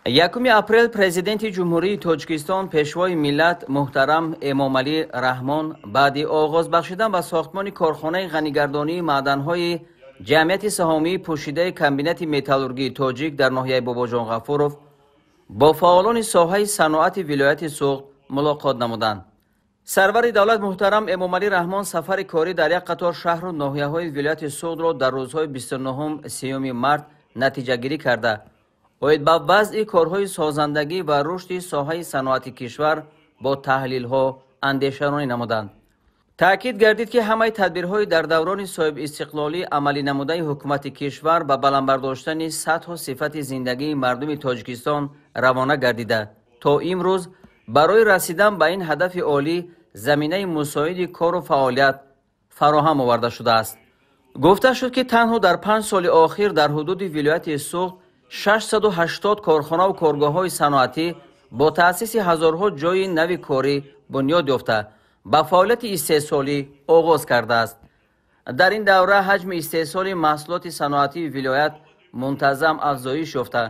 1 апрел Президенти Ҷумҳурии Тоҷикистон, Пешвои миллат муҳтарам Эмомалӣ Раҳмон баъди оғоз бахшидан ба сохтмони корхонаи ғанигардонии маъданҳои ҷамъияти саҳомии пӯшидаи комбинати металлургии тоҷик дар ноҳияи Бобоҷон Ғафуров бо фаъолони соҳаи саноати вилояти Суғд мулоқот намуданд. Сарвари давлат муҳтарам Эмомалӣ Раҳмон сафари корӣ дар як қатор шаҳру ноҳияҳои вилояти Суғдро дар рӯзҳои 29-30 март натиҷагирӣ карда, оид ба вазъи корҳои созандагӣ ва рушди соҳаи саноати кишвар бо таҳлилҳо андешаронӣ намуданд. Таъкид гардид, ки ҳамаи тадбирҳои дар даврони соҳибистиқлолӣ амалӣ намудаи ҳукумати кишвар ба баланд бардоштани сатҳу сифати зиндагии мардуми Тоҷикистон равона гардида, то имрӯз барои расидан ба ин ҳадафи олӣ заминаи мусоиди кору фаъолият фароҳам оварда шудааст. Гуфта шуд, ки танҳо дар 5 соли охир дар ҳудуди вилояти Суғд 680 корхонаву коргоҳҳои саноатӣ бо таъсиси ҳазорҳо ҷойи нави корӣ бунёд ёфта, ба фаъолияти истеҳсолӣ оғоз кардааст. Дар ин давра ҳаҷми истеҳсоли маҳсулоти саноатии вилоят мунтазам афзоиш ёфта,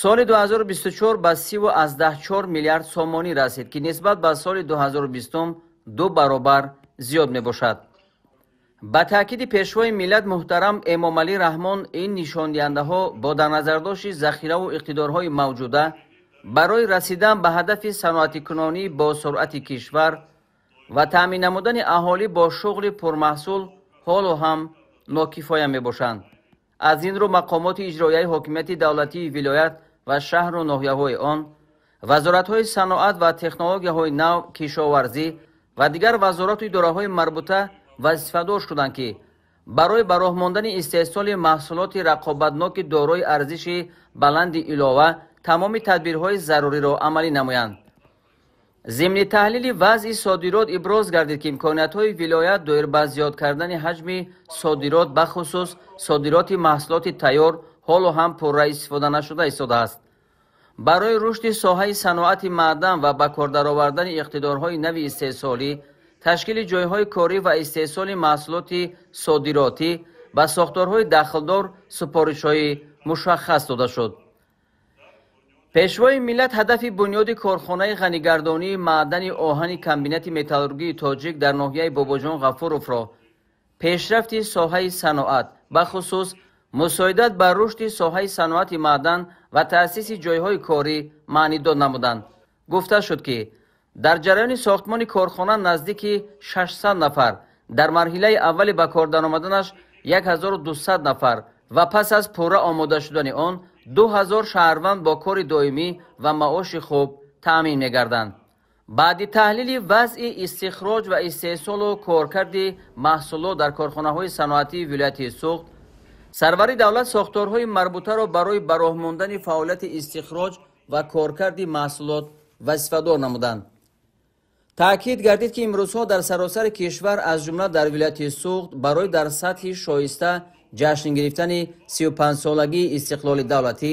соли 2024 ба 30,4 миллиард сомонӣ расид, ки нисбат ба соли 2020 ду баробар зиёд мебошад. Ба таъкиди Пешвои миллат муҳтарам Эмомалӣ Раҳмон, ин нишондиҳандаҳо бо дар назардошти захираву иқтидорҳои мавҷуда барои расидан ба ҳадафи саноатикунонӣ бо суръати кишвар ва таъмин намудани аҳолӣ бо шуғли пурмаҳсул ҳоло ҳам нокифоя мебошанд. Аз ин рӯ мақомоти иҷроияи ҳокимияти давлатии вилоят ва шаҳру ноҳияҳои он, вазоратҳои саноат ва технологияҳои нав, кишоварзӣ ва дигар вазорату идораҳои марбута вазифадор шуданд, ки барои ба роҳ мондани истеҳсоли маҳсулоти рақобатноки дорои арзиши баланди илова тамоми тадбирҳои заруриро амалӣ намоянд. Зимни таҳлили вазъи содирот иброз гардид, ки имкониятҳои вилоят доир ба зиёд кардани ҳаҷми содирот, бахусус содироти маҳсулоти тайёр, ҳоло ҳам пурра истифода нашуда истодааст. Барои рушди соҳаи саноати маъдан ва ба кор даровардани иқтидорҳои нави истеҳсолӣ, ташкили ҷойҳои корӣ ва истеҳсоли маҳсулоти содиротӣ ба сохторҳои дахлдор супоришҳои мушаххас дода шуд. Пешвои миллат ҳадафи бунёди корхонаи ғанигардонии маъдани оҳани комбинати металлургии тоҷик дар ноҳияи Бобоҷон Ғафуровро пешрафти соҳаи саноат, бахусус мусоидат ба рушди соҳаи саноати маъдан ва таъсиси ҷойҳои корӣ маънидод намуданд. Гуфта шуд, ки дар ҷараёни сохтмони корхона наздики 600 нафар, дар марҳилаи аввали ба кор даромаданаш 1200 нафар ва пас аз пурра омода шудани он 2000 шаҳрванд бо кори доимӣ ва маоши хуб таъмин мегарданд. Баъди таҳлили вазъи истихроҷ ва истеҳсолу коркарди маҳсулот дар корхонаҳои саноатии вилояти Суғд, сарвари давлат сохторҳои марбутаро барои ба роҳ мондани фаъолияти истихроҷ ва коркарди маҳсулот вазифадор намуданд. Таъкид гардид, ки имрӯзҳо дар саросари кишвар, аз ҷумла дар вилояти Суғд, барои дар сатҳи шоиста ҷашн гирифтани 35-солагии истиқлоли давлатӣ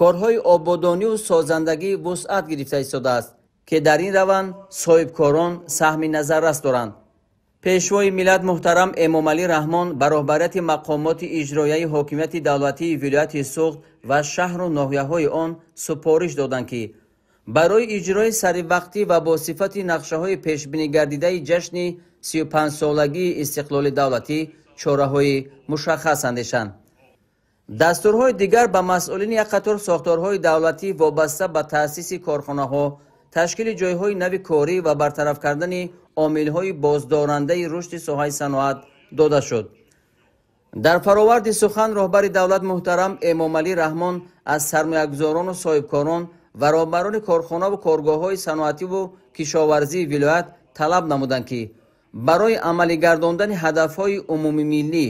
корҳои ободониву созандагӣ вусъат гирифта истодааст, ки дар ин раванд соҳибкорон саҳми назаррас доранд. Пешвои миллат муҳтарам Эмомалӣ Раҳмон ба роҳбарияти мақомоти иҷроияи ҳокимияти давлатии вилояти Суғд ва шаҳру ноҳияҳои он супориш доданд, ки барои иҷрои саривақтӣ ва бо сифати нақшаҳои пешбинигардидаи ҷашни 35-солагии истиқлоли давлатӣ чораҳои мушаххас андешанд. Дастурҳои дигар ба масъулини як қатор сохторҳои давлатӣ вобаста ба таъсиси корхонаҳо, ташкили ҷойҳои нави корӣ ва бартараф кардани омилҳои боздорандаи рушди соҳаи саноат дода шуд. Дар фароварди сухан роҳбари давлат муҳтарам Эмомалӣ Раҳмон аз сармоягузорону соҳибкорон ва роҳбарони корхонаву коргоҳҳои саноативу кишоварзии вилоят талаб намуданд, ки барои амалигардондани ҳадафҳои умумимиллӣ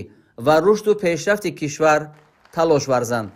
ва рушду пешрафти кишвар талош варзанд.